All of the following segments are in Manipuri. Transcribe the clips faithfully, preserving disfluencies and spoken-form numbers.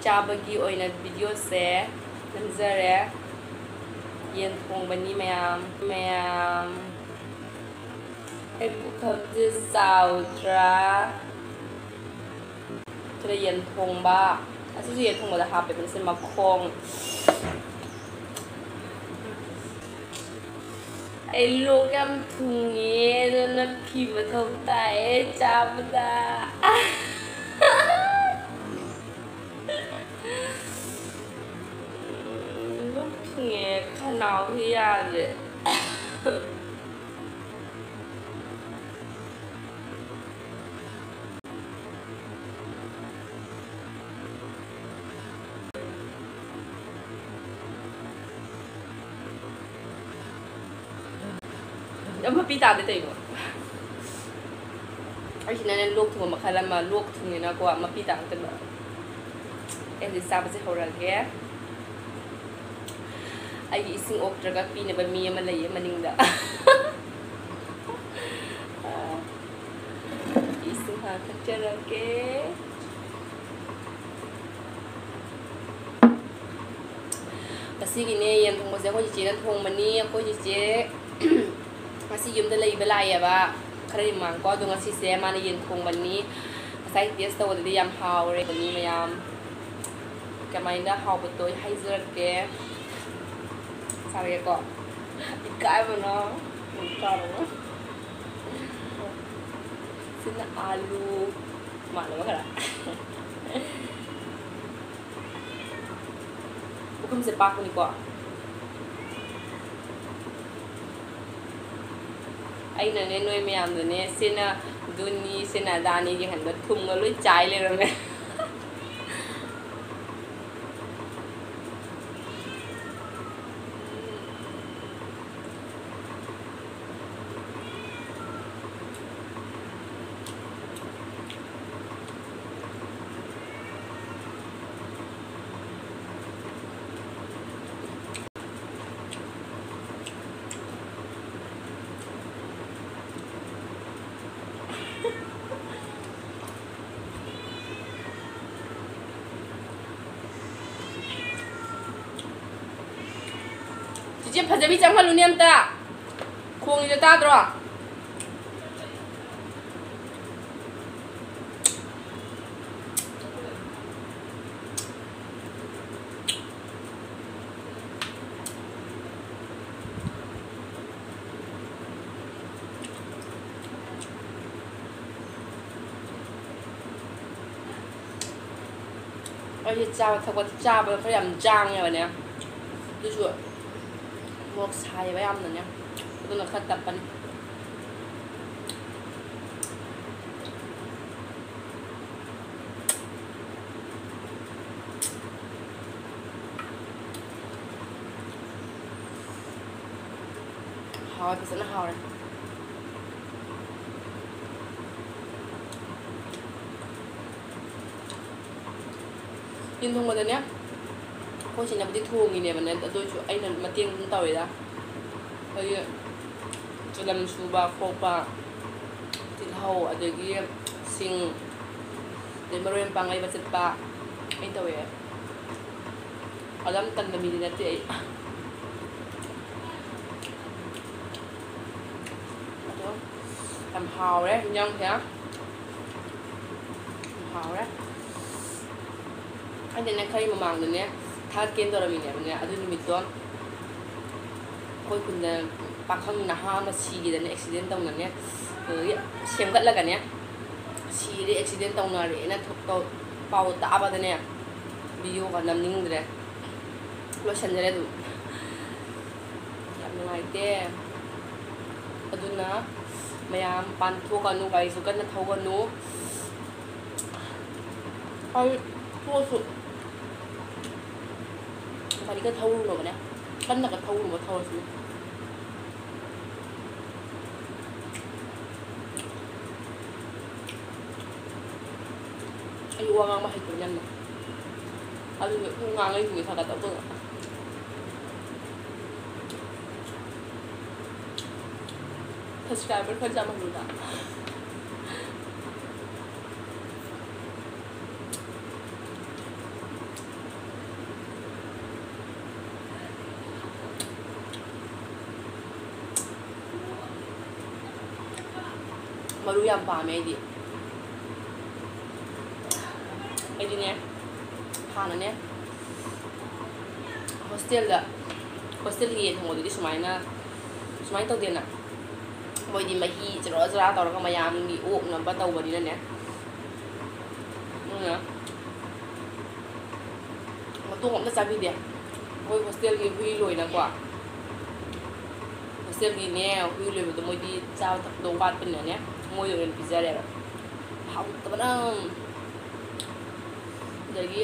ꯆꯥꯕꯒꯤ ꯑꯣꯏꯅ videoꯁꯦ ꯅꯝꯖꯔꯦ꯫ ꯌꯦꯟ ꯊꯣꯡꯕꯅꯤ ꯃꯌꯥꯝ, ꯃꯌꯥꯝ꯫ ꯑꯩ ꯄꯨꯈꯝꯁꯦ ꯆꯥꯎꯗ꯭ꯔꯥ? ꯁꯤꯗ ꯌꯦꯟ ꯊꯣꯡꯕ, ꯑꯁꯤꯁꯨ ꯌꯦꯟ ꯊꯣꯡꯕꯗ ꯍꯥꯞꯄꯦꯕ, ꯁꯤ ꯃꯈꯣꯡ꯫ ꯑꯩ ꯂꯣꯛ ꯌꯥꯝ ꯊꯨꯡꯉꯦ, ꯑꯗꯨꯅ ꯐꯤ ꯃꯊꯧ ꯇꯥꯏꯌꯦ ꯆꯥꯕꯗ꯫ ꯂꯣꯛ ꯊꯨꯡꯉꯦ, ꯈꯅꯥꯎꯁꯤ ꯌꯥꯗ꯭ꯔꯦ꯫ ꯌꯥꯝ ꯃꯄꯤ ꯇꯥꯗꯦ ꯇꯧꯔꯤꯗꯣ꯫ ꯑꯩꯁꯤꯅꯅꯦ ꯂꯣꯛ ꯊꯨꯡꯕ ꯃꯈꯜ ꯑꯃ, ꯂꯣꯛ ꯊꯨꯡꯉꯦꯅꯀꯣ ꯃꯄꯤ ꯇꯥꯔꯛꯇꯕ꯫ ꯑꯩ ꯍꯧꯖꯤꯛ ꯆꯥꯕꯁꯦ ꯍꯧꯔꯒꯦ꯫ ꯑꯩꯒꯤ ꯏꯁꯤꯡ ꯑꯣꯛꯇ꯭ꯔꯒ ꯄꯤꯅꯕ ꯃꯤ ꯑꯃ ꯂꯩꯌꯦ ꯃꯅꯤꯡꯗ꯫ ꯏꯁꯤꯡ ꯍꯥꯟꯅ ꯊꯛꯆꯔꯒꯦ꯫ ꯉꯁꯤꯒꯤꯅꯦ ꯌꯦꯟ ꯊꯣꯡꯕꯁꯦ ꯑꯩꯈꯣꯏ ꯆꯤꯆꯦꯅ ꯊꯣꯡꯕꯅꯤ꯫ ꯑꯩꯈꯣꯏ ꯆꯤꯆꯦ ꯉꯁꯤ ꯌꯨꯝꯗ ꯂꯩꯕ ꯂꯥꯛꯑꯦꯕ, ꯈꯔꯗꯤ ꯃꯃꯥꯡꯀꯣ꯫ ꯑꯗꯣ ꯉꯁꯤꯁꯦ ꯃꯥꯅ ꯌꯦꯟ ꯊꯣꯡꯕꯅꯤ꯫ ꯉꯁꯥꯏ taste ꯇꯧꯕꯗꯗꯤ ꯌꯥꯝ ꯍꯥꯎꯔꯦ꯫ ꯃꯤ ꯃꯌꯥꯝ ꯀꯃꯥꯏꯅ ꯍꯥꯎꯕꯗꯣ ꯑꯩ ꯍꯥꯏꯖꯔꯛꯀꯦ꯫ ꯆꯥꯔꯒꯦꯀꯣ꯫ ꯏꯀꯥꯏꯕꯅ ꯆꯥꯔꯒ꯫ ꯁꯤꯅ ꯑꯥꯂꯨ ꯃꯥꯜꯂꯕ ꯈꯔ꯫ ꯄꯨꯈꯝꯁꯦ ꯄꯥꯛꯄꯅꯤꯀꯣ꯫ ꯑꯩꯅꯅꯦ ꯅꯣꯏ ꯃꯌꯥꯝꯗꯨꯅꯦ ꯁꯤꯅ ꯑꯗꯨꯅꯤ, ꯁꯤꯅ ꯑꯗꯥꯅꯤ ꯌꯦꯡꯍꯟꯕ ꯊꯨꯝꯒ ꯂꯣꯏ ꯆꯥꯏ ꯂꯩꯔꯝꯃꯦ꯫ ꯏꯆꯦ ꯐꯖꯕꯤ, ꯆꯪꯍꯜꯂꯨꯅꯦ ꯑꯝꯇ꯫ ꯈꯣꯡꯉꯤꯗꯣ ꯇꯥꯗ꯭ꯔꯣ? ꯑꯩꯁꯦ ꯆꯥꯕ ꯊꯛꯄ, ꯆꯥꯕꯗ ꯈꯔ ꯌꯥꯝ ꯆꯥꯡꯉꯦꯕꯅꯦ, ꯑꯗꯨꯁꯨ ꯃꯣꯔꯣꯛ ꯁꯥꯏꯌꯦꯕ ꯌꯥꯝꯅꯅꯦ, ꯑꯗꯨꯅ ꯈꯔ ꯇꯞꯄꯅꯤ꯫ ꯍꯥꯎꯋꯦ, ꯐꯖꯅ ꯍꯥꯎꯔꯦ꯫ ꯌꯦꯟ ꯊꯣꯡꯕꯗꯅꯦ, ꯑꯩꯈꯣꯏ ꯆꯦꯅꯕꯨꯗꯤ ꯊꯣꯡꯉꯤꯅꯦꯕꯅꯦ, ꯑꯗꯨ ꯑꯣꯏꯔꯁꯨ ꯑꯩꯅ ꯃꯇꯦꯡ ꯑꯗꯨꯝ ꯇꯧꯋꯦꯗ꯫ ꯑꯩꯈꯣꯏꯒꯤ ꯆꯅꯝ ꯁꯨꯕ ꯈꯣꯠꯄ, ꯇꯤꯜꯍꯧ, ꯑꯗꯒꯤ ꯁꯤꯡ, ꯑꯗꯩ ꯃꯔꯣꯏ ꯃꯄꯥꯡ ꯂꯩꯕ ꯆꯠꯄ ꯑꯩꯅ ꯇꯧꯋꯦ꯫ ꯑꯗꯨ ꯌꯥꯝ ꯇꯟꯕ ꯃꯤꯗꯤ ꯅꯠꯇꯦ ꯑꯩ꯫ ꯑꯗꯣ ꯌꯥꯝ ꯍꯥꯎꯔꯦ ꯏꯟꯖꯥꯡꯁꯦ, ꯌꯥꯝ ꯍꯥꯎꯔꯦ꯫ ꯑꯩꯅꯅꯦ ꯈꯔꯒꯤ ꯃꯃꯥꯡꯗꯅꯦ ꯊꯥꯒꯠꯀꯦꯅ ꯇꯧꯔꯝꯃꯤꯅꯦꯕꯅꯦ, ꯑꯗꯨ ꯅꯨꯃꯤꯠꯇꯣ ꯑꯩꯈꯣꯏ ꯈꯨꯟꯗ ꯄꯥꯈꯪ ꯅꯍꯥ ꯑꯃ ꯁꯤꯈꯤꯗꯅ ꯑꯦꯛꯁꯤꯗꯦꯟ ꯇꯧꯅꯅꯦ, ꯑꯗꯨꯗꯒꯤ ꯁꯦꯝꯒꯠꯂꯒꯅꯦ ꯁꯤꯔꯦ, ꯑꯦꯛꯁꯤꯗꯦꯟ ꯇꯧꯅꯔꯦꯅ ꯊꯣꯛ-, ꯇꯧ-, ꯄꯥꯎ ꯇꯥꯕꯗꯅꯦ ꯚꯤꯗꯤꯑꯣꯒ ꯅꯝꯅꯤꯡꯗ꯭ꯔꯦ, ꯂꯣꯏꯁꯟꯖꯔꯦ ꯑꯗꯨꯝ꯫ ꯌꯥꯝ ꯅꯨꯡꯉꯥꯏꯇꯦ꯫ ꯑꯗꯨꯅ ꯃꯌꯥꯝ ꯃꯄꯥꯟ ꯊꯣꯛꯀꯅꯨ, ꯒꯥꯔꯤꯁꯨ ꯀꯟꯅ ꯊꯧꯒꯅꯨ꯫ ꯍꯥꯏꯗꯤ ꯊꯣꯛꯑꯁꯨ ꯒꯥꯔꯤꯒ ꯊꯧꯔꯨꯅꯣꯕꯅꯦ, ꯀꯟꯅꯒ ꯊꯧꯔꯨꯅꯣ ꯊꯧꯔꯁꯨ꯫ ꯑꯩ ꯋꯥ ꯉꯥꯡꯕ ꯍꯩꯇꯕꯅꯦ ꯌꯥꯝꯅ꯫ ꯑꯗꯨꯅ ꯑꯗꯨꯝ ꯉꯥꯡꯉꯛꯏꯗꯨꯅꯦ ꯈꯔ ꯈꯔ ꯇꯞꯅ꯫ Subscriber ꯈꯔ ꯌꯥꯝꯍꯜꯂꯨꯗ꯫ ꯃꯔꯨ ꯌꯥꯝ ꯄꯥꯝꯃꯦ ꯑꯩꯗꯤ꯫ ꯑꯩꯗꯤꯅꯦ, ꯍꯥꯟꯅꯅꯦ, ꯍꯣꯁꯇꯦꯜꯗ, ꯍꯣꯁꯇꯦꯜꯒꯤ ꯌꯦꯟ ꯊꯣꯡꯕꯗꯨꯗꯤ ꯁꯨꯃꯥꯏꯅ, ꯁꯨꯃꯥꯏꯅ ꯇꯧꯗꯦꯅ꯫ ꯃꯣꯏꯗꯤ ꯃꯍꯤ ꯆꯔꯥ ꯆꯔꯥ ꯇꯧꯔꯒ ꯃꯌꯥꯝꯒꯤ ꯑꯣꯛꯅꯕ ꯇꯧꯕꯅꯤꯅꯅꯦ꯫ ꯑꯗꯨꯅ ꯃꯇꯣꯡ ꯑꯝꯇ ꯆꯥꯕꯤꯗꯦ꯫ ꯃꯣꯏ ꯍꯣꯁꯇꯦꯜꯒꯤ ꯍꯨꯏ ꯂꯣꯏꯅꯀꯣ꯫ ꯍꯣꯁꯇꯦꯜꯒꯤꯅꯦ, ꯍꯨꯏ ꯂꯣꯏꯕꯗꯣ ꯃꯣꯏꯗꯤ ꯆꯥꯕ ꯊꯛꯄꯗꯣ ꯋꯥꯠꯄꯅꯤꯅꯅꯦ, ꯃꯣꯏꯗ ꯑꯣꯏꯅ ꯄꯤꯖꯔꯦꯕ꯫ ꯍꯥꯎꯇꯕꯅ꯫ ꯑꯗꯒꯤ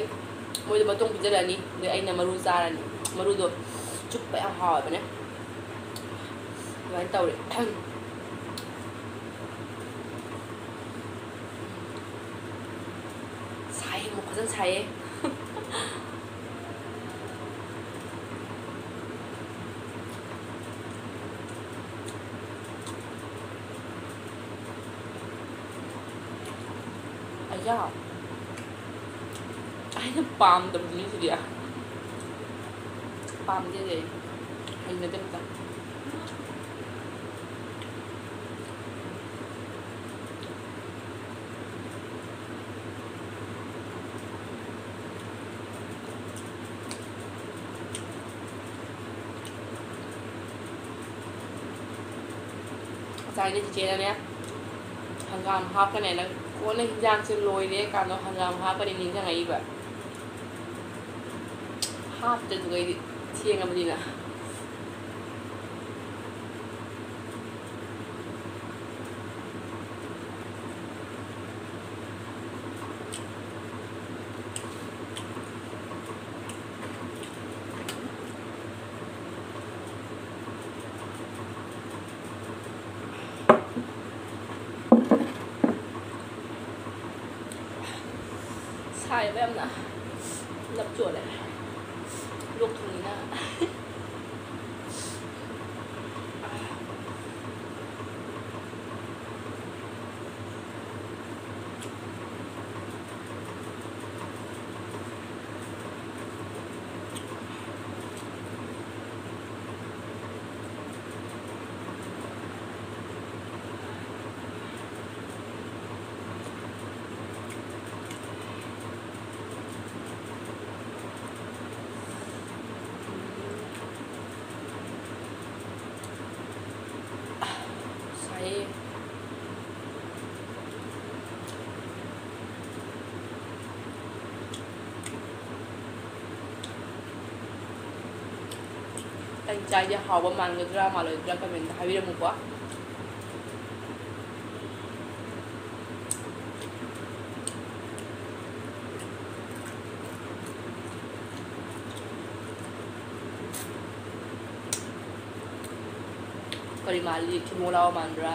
ꯃꯣꯏꯗ ꯃꯇꯣꯡ ꯄꯤꯖꯔꯅꯤ, ꯑꯗꯩ ꯑꯩꯅ ꯃꯔꯨ ꯆꯥꯔꯅꯤ꯫ ꯃꯔꯨꯗꯣ ꯆꯨꯞꯄ ꯌꯥꯝ ꯍꯥꯎꯋꯦꯕꯅꯦ꯫ ꯑꯗꯨꯃꯥꯏꯅ ꯇꯧꯔꯦ꯫ ꯁꯥꯏꯌꯦ, ꯑꯃꯨꯛ ꯐꯖꯅ ꯁꯥꯏꯌꯦ꯫ ꯑꯌꯥ꯫ ꯑꯩꯅ ꯄꯥꯝꯗꯕꯗꯨꯅꯤ ꯁꯤꯗꯤ꯫ ꯄꯥꯝꯗꯦ ꯑꯩ꯫ ꯍꯩꯅꯗꯦ ꯑꯝꯇ꯫ ꯉꯁꯥꯏꯅ ꯆꯤꯆꯦꯅꯅꯦ, "ꯍꯪꯒꯥꯝ ꯍꯥꯞꯀꯅꯦ ꯅꯪ, ꯀꯣꯟꯅ ꯍꯤꯟꯖꯥꯡꯁꯦ ꯂꯣꯏꯔꯦ ꯀꯥꯟꯗ ꯍꯪꯒꯥꯝ ꯍꯥꯞꯀꯅꯤ" ꯅꯤꯡꯁꯤꯡꯉꯛꯏꯕ꯫ ꯍꯥꯞꯇ꯭ꯔꯦ, ꯑꯗꯨꯒ ꯑꯩꯗꯤ ꯊꯦꯡꯉꯕꯅꯤꯅ꯫ ꯁꯥꯏꯕ ꯌꯥꯝꯅ꯫ ꯂꯞ ꯆꯣꯠꯂꯦ꯫ ꯂꯣꯛ ꯊꯨꯡꯉꯤꯅ꯫ ꯑꯩꯅ ꯆꯥꯏꯁꯦ ꯍꯥꯎꯕ ꯃꯥꯟꯒꯗ꯭ꯔꯥ ꯃꯥꯜꯂꯣꯏꯗ꯭ꯔꯥ comment ꯇ ꯍꯥꯏꯕꯤꯔꯝꯃꯨꯀꯣ꯫ ꯀꯔꯤ ꯃꯥꯜꯂꯤ? ꯊꯤꯕꯣꯡ ꯂꯥꯎꯕ ꯃꯥꯟꯕ꯭ꯔꯥ?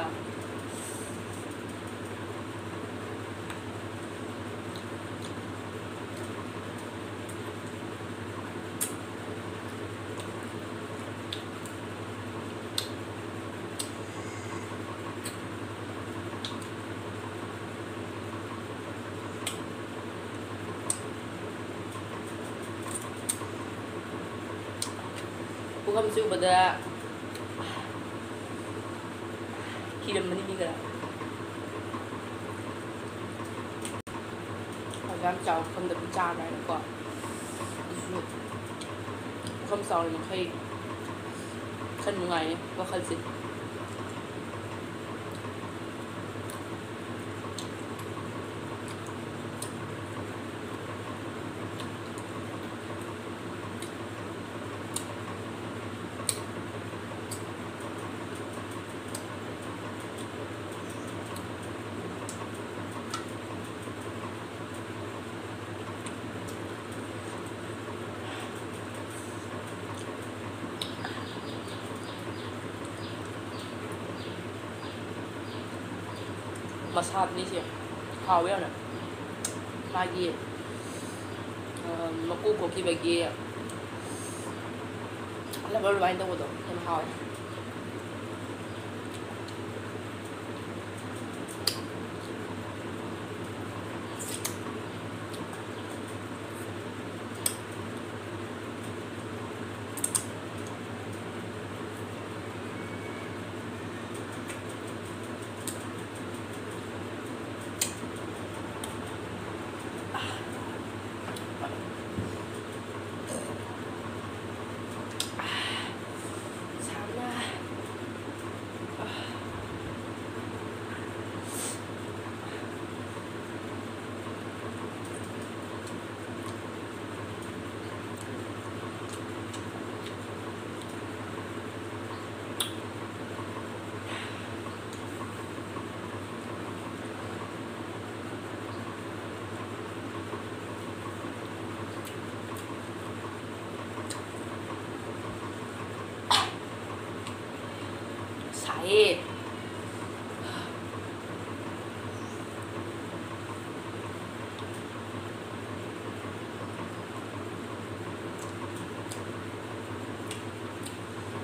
ꯄꯨꯈꯝꯁꯦ ꯎꯕꯗ ꯀꯤꯔꯝꯃꯅꯤ ꯃꯤ ꯈꯔ꯫ ꯑꯗꯨ ꯌꯥꯝ ꯆꯥꯎꯕ ꯄꯨꯈꯝꯗ ꯑꯗꯨꯝ ꯆꯥꯕ꯭ꯔꯥ ꯍꯥꯏꯅꯀꯣ꯫ ꯑꯗꯨꯁꯨ ꯄꯨꯈꯝ ꯆꯥꯎꯔꯤ ꯃꯈꯩ ꯈꯔ ꯅꯨꯡꯉꯥꯏꯌꯦ ꯋꯥꯈꯜꯁꯦ꯫ ꯃꯁꯥꯗꯨꯅꯤꯁꯦ ꯍꯥꯎꯋꯦ ꯌꯥꯝꯅ꯫ ꯃꯥꯒꯤ, ꯑ, ꯃꯀꯨ ꯈꯣꯛꯈꯤꯕꯒꯤ ꯂꯕꯔ ꯑꯗꯨꯃꯥꯏꯅ ꯇꯧꯕꯗꯣ ꯌꯥꯝ ꯍꯥꯎꯋꯦ꯫ ꯑꯦ꯫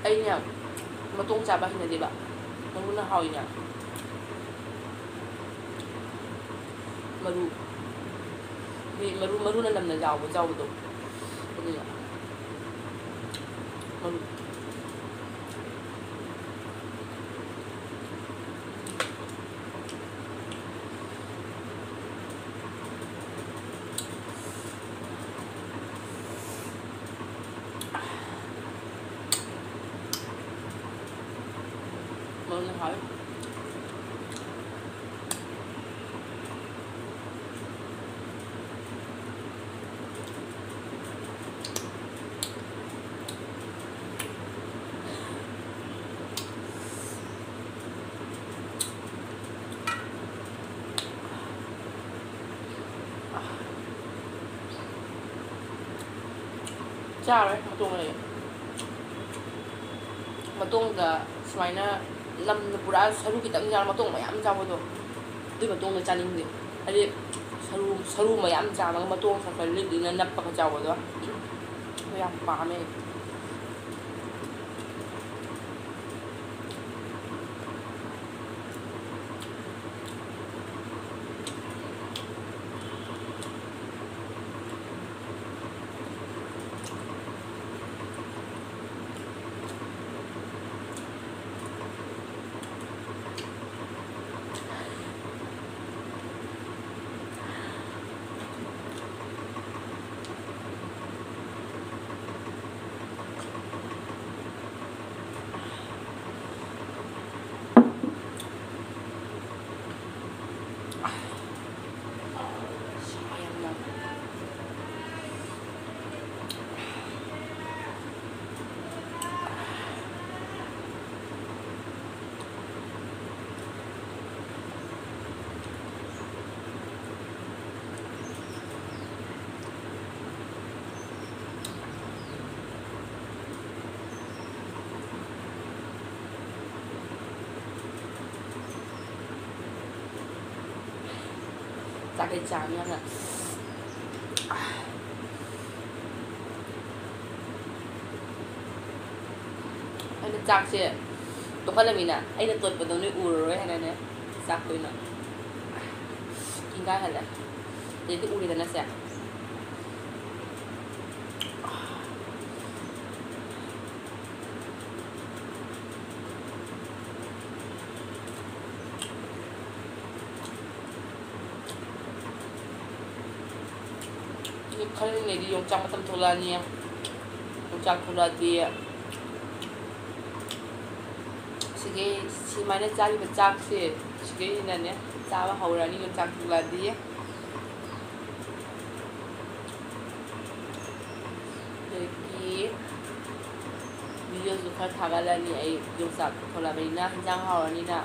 ꯑꯩꯅꯦ ꯃꯇꯣꯡ ꯆꯥꯕ ꯍꯩꯅꯗꯦꯕ꯫ ꯃꯔꯨꯅ ꯍꯥꯎꯏꯅꯦ꯫ ꯃꯔꯨ꯫ ꯃꯤ ꯃꯔꯨ, ꯃꯔꯨꯅ ꯅꯝꯅ ꯆꯥꯎꯕ, ꯆꯥꯎꯕꯗꯣ꯫ ꯑꯗꯨꯅ꯫ ꯃꯔꯨ꯫ ꯃꯔꯨꯅ ꯍꯥꯎꯋꯤ꯫ ꯆꯥꯔꯣꯏ, ꯃꯇꯣꯡ ꯂꯩ꯫ ꯃꯇꯣꯡꯗ ꯁꯨꯃꯥꯏꯅ ꯅꯝꯅ ꯄꯨꯔꯥ ꯁꯔꯨ ꯈꯤꯇꯪ ꯌꯥꯎꯔ ꯃꯇꯣꯡ ꯃꯌꯥꯝ ꯆꯥꯕꯗꯣ, ꯑꯗꯨꯏ ꯃꯇꯣꯡꯗꯣ ꯆꯥꯅꯤꯡꯗꯦ꯫ ꯍꯥꯏꯗꯤ ꯁꯔꯨ, ꯁꯔꯨ ꯃꯌꯥꯝ ꯆꯥꯕꯒ ꯃꯇꯣꯡ ꯈꯔ ꯈꯔ ꯂꯤꯛ ꯂꯤꯛꯅ ꯅꯞꯄꯒ ꯆꯥꯎꯕꯗꯣ, ꯑꯗꯨ ꯌꯥꯝ ꯄꯥꯝꯃꯦ꯫ ꯆꯥꯛꯀꯤ ꯆꯥꯡ ꯌꯥꯝꯅ꯫ ꯑꯩꯅ ꯆꯥꯛꯁꯦ ꯇꯣꯠꯈꯠꯂꯃꯤꯅ ꯑꯩꯅ ꯇꯣꯠꯄꯗꯣ ꯅꯣꯏ ꯎꯔꯔꯣꯏ ꯍꯥꯏꯅꯅꯦ꯫ ꯆꯥꯛꯇ ꯑꯣꯏꯅ ꯀꯤꯡꯒꯥꯏꯍꯜꯂꯦ꯫ ꯑꯗꯩꯗꯤ ꯎꯔꯦꯗꯅ ꯁꯦ꯫ ꯈꯔ ꯂꯩꯔꯗꯤ ꯌꯣꯡꯆꯥꯛ ꯃꯇꯝ ꯊꯣꯛꯂꯛꯑꯅꯤ꯫ ꯌꯣꯡꯆꯥꯛ ꯊꯣꯛꯂꯛꯑꯗꯤ ꯁꯤꯒꯤ, ꯁꯨꯃꯥꯏꯅ ꯆꯥꯔꯤꯕ ꯆꯥꯛꯁꯦ ꯁꯤꯗꯩꯁꯤꯅꯅꯦ ꯆꯥꯕ ꯍꯧꯔꯅꯤ ꯌꯣꯡꯆꯥꯛ ꯊꯣꯛꯂꯛꯑꯗꯤ꯫ ꯑꯗꯒꯤ videoꯁꯨ ꯈꯔ ꯊꯥꯒꯠꯂꯅꯤ ꯑꯩ, ꯌꯣꯡꯆꯥꯛ ꯊꯣꯛꯂꯛꯑꯕꯅꯤꯅ ꯍꯤꯟꯖꯥꯡ ꯍꯥꯎꯔꯅꯤꯅ꯫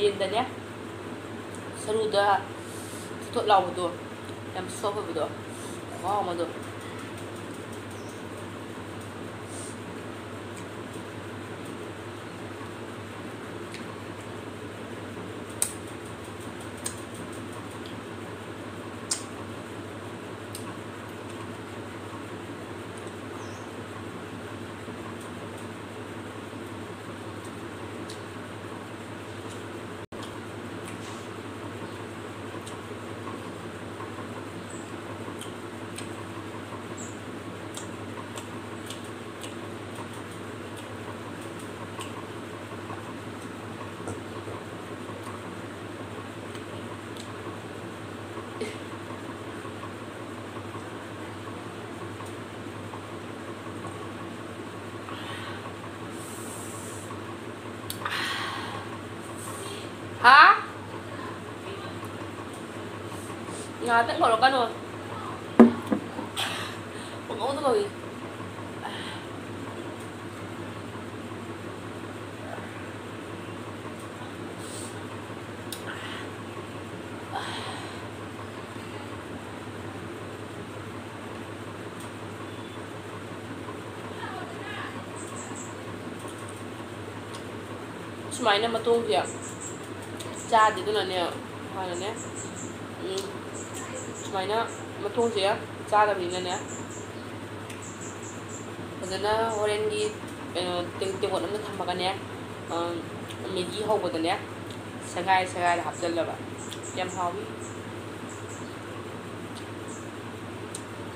ꯌꯦꯟꯗꯅꯦ ꯁꯔꯨꯗ ꯊꯣꯠ ꯊꯣꯠ ꯂꯥꯎꯕꯗꯣ, ꯌꯥꯝ soft ꯑꯣꯏꯕꯗꯣ, ꯈꯨꯍꯥꯎ ꯑꯃꯗꯣ꯫ ꯍꯥ? ꯉꯥꯏꯍꯥꯛꯇꯪ ꯀꯧꯔꯛꯀꯅꯣ꯫ ꯄꯨꯡꯀꯧꯗ ꯀꯧꯏ꯫ ꯁꯨꯃꯥꯏꯅ ꯃꯇꯣꯡꯁꯦ ꯆꯥꯗꯦ, ꯑꯗꯨꯅꯅꯦ ꯍꯥꯟꯅꯅꯦ, ꯎꯝ, ꯁꯨꯃꯥꯏꯅ ꯃꯇꯣꯡꯁꯦ ꯆꯥꯗꯕꯅꯤꯅꯅꯦ, ꯐꯖꯅ ꯍꯣꯔꯦꯟꯒꯤ ꯀꯩꯅꯣ ꯇꯦꯡ-, ꯇꯦꯡꯀꯣꯠ ꯑꯃꯗ ꯊꯝꯃꯒꯅꯦ, ꯑ, ꯃꯦꯒꯤ ꯍꯧꯕꯗꯅꯦ ꯁꯦꯒꯥꯏ ꯁꯦꯒꯥꯏꯔ ꯍꯥꯞꯆꯜꯂꯕ꯫ ꯌꯥꯝ ꯍꯥꯎꯏ꯫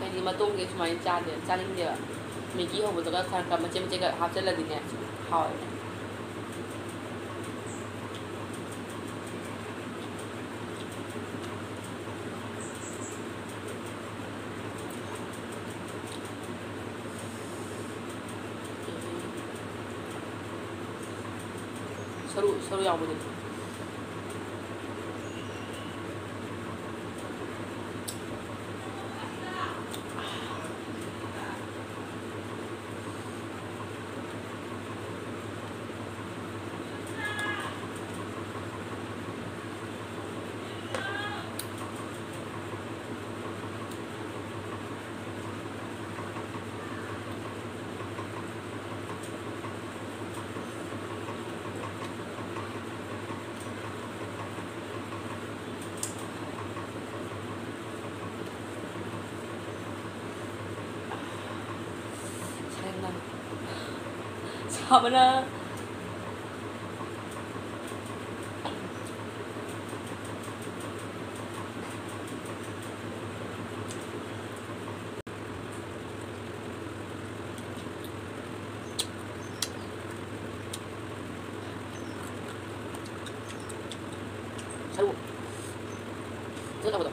ꯑꯩꯗꯤ ꯃꯇꯣꯡꯁꯦ ꯁꯨꯃꯥꯏꯅ ꯆꯥꯗꯦ, ꯆꯥꯅꯤꯡꯗꯦꯕ꯫ ꯃꯦꯒꯤ ꯍꯧꯕꯗꯒ ꯈꯔ ꯈꯔ ꯃꯆꯦꯠ ꯃꯆꯦꯠꯒ ꯍꯥꯞꯆꯜꯂꯗꯤꯅꯦ ꯍꯥꯎꯋꯦ꯫ ꯁꯔꯨ, ꯁꯔꯨ ꯌꯥꯎꯕꯗꯨꯗꯤ꯫ ꯁꯥꯕꯅ꯫ ꯁꯔꯨ ꯐꯖꯅ ꯇꯧꯕꯗꯣ꯫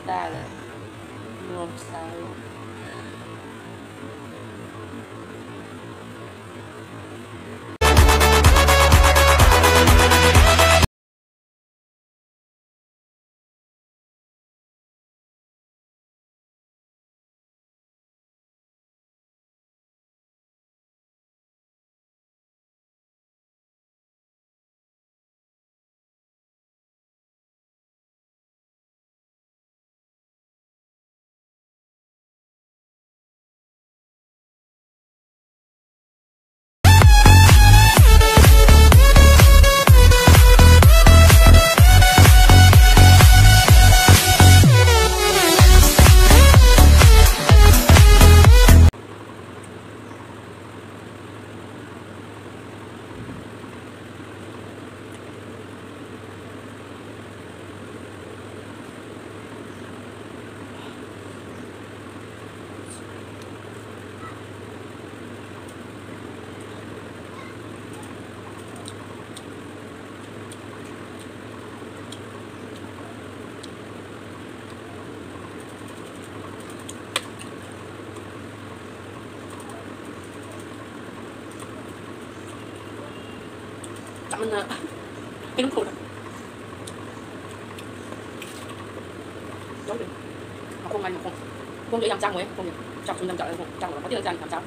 ꯇꯥꯔꯦ꯫ ꯃꯣꯔꯣꯛ ꯁꯥꯕ꯫ ꯆꯥꯃꯟꯗꯅ ꯀꯩꯅꯣꯝ ꯇꯧꯔꯦ꯫ ꯂꯧꯗꯦ꯫ ꯃꯈꯣꯡ ꯉꯥꯏ ꯃꯈꯣꯡ꯫ ꯃꯈꯣꯡꯗꯤ ꯑꯩ ꯌꯥꯝ ꯆꯥꯡꯉꯣꯏ꯫ ꯃꯈꯣꯡꯗꯤ ꯆꯥꯛ ꯁꯨꯝ ꯌꯥꯝ ꯆꯥꯔꯦ꯫ ꯃꯈꯣꯡ ꯆꯥꯡꯉꯣꯏ꯫ ꯍꯣꯇꯦꯜꯗ ꯆꯥꯅꯤ ꯌꯥꯝ ꯆꯥꯔꯦ꯫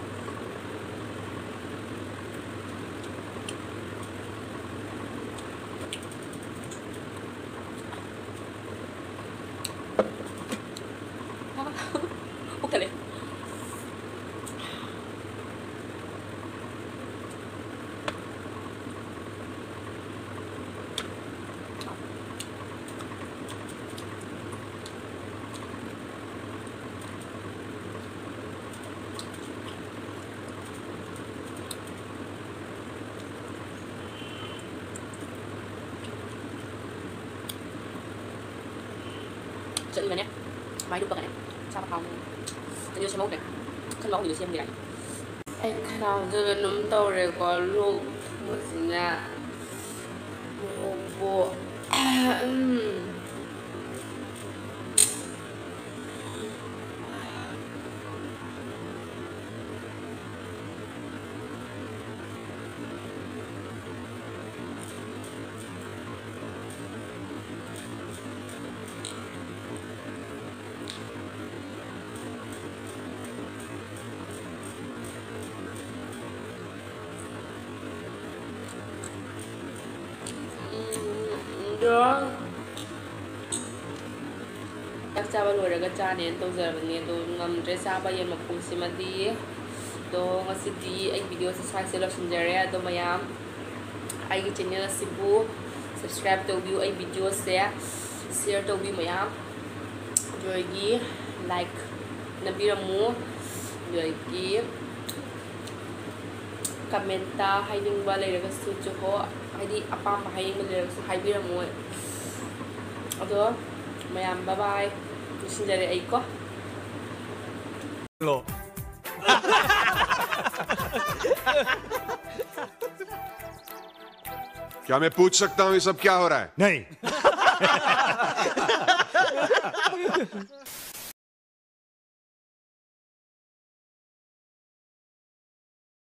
ꯄꯨꯛ ꯊꯜꯂꯦ꯫ ꯆꯠꯂꯤꯕꯅꯦ꯫ ꯃꯥꯏ ꯂꯨꯞꯄꯒꯅꯦ꯫ ꯆꯥꯕ ꯍꯥꯎꯅꯤ꯫ ꯑꯗꯨ ꯁꯦꯝꯍꯧꯗ꯭ꯔꯦ꯫ ꯈꯟꯕ ꯍꯧꯖꯤꯛ ꯁꯦꯝꯒꯦ ꯍꯥꯏ꯫ ꯑꯩ ꯈꯅꯥꯎꯁꯦ ꯀꯩꯅꯣꯝ ꯇꯧꯔꯦꯀꯣ꯫ ꯂꯣꯛ ꯊꯨꯡꯕꯁꯤꯅꯦ꯫ ꯂꯣꯛꯄꯨ꯫ ꯎꯝ꯫ ꯆꯥꯛ ꯆꯥꯕ ꯂꯣꯏꯔꯒ ꯆꯥꯅꯦꯅ ꯇꯧꯖꯔꯕꯅꯤ, ꯑꯗꯣ ꯉꯝꯗ꯭ꯔꯦ ꯆꯥꯕ ꯌꯦꯟ ꯃꯈꯣꯡꯁꯤꯃꯗꯤ꯫ ꯑꯗꯣ ꯉꯁꯤꯗꯤ ꯑꯩ ꯚꯤꯗꯤꯑꯣꯁꯦ ꯁ꯭ꯋꯥꯏꯁꯦ ꯂꯣꯏꯁꯤꯟꯖꯔꯦ꯫ ꯑꯗꯣ ꯃꯌꯥꯝ ꯑꯩꯒꯤ ꯆꯦꯅꯦꯜ ꯑꯁꯤꯕꯨ subscribe ꯇꯧꯕꯤꯌꯨ, ꯑꯩ ꯚꯤꯗꯤꯑꯣꯁꯦ share ꯇꯧꯕꯤꯌꯨ ꯃꯌꯥꯝ, ꯑꯗꯨꯗꯒꯤ like ꯅꯝꯕꯤꯔꯝꯃꯨ, ꯑꯗꯨꯗꯒꯤ commentꯇ ꯍꯥꯏꯅꯤꯡꯕ ꯂꯩꯔꯒꯁꯨ ꯆꯨꯍꯣ, ꯍꯥꯏꯗꯤ ꯑꯄꯥꯝꯕ ꯍꯥꯏꯅꯤꯡꯕ ꯂꯩꯔꯒꯁꯨ ꯍꯥꯏꯕꯤꯔꯝꯃꯣ꯫ ꯑꯗꯣ ꯃꯌꯥꯝ bye bye, ꯂꯣꯏꯁꯤꯟꯖꯔꯦ ꯑꯩꯀꯣ꯫ क्या मैं पूछ सकता हूँ ये सब क्या हो रहा है? नहीं।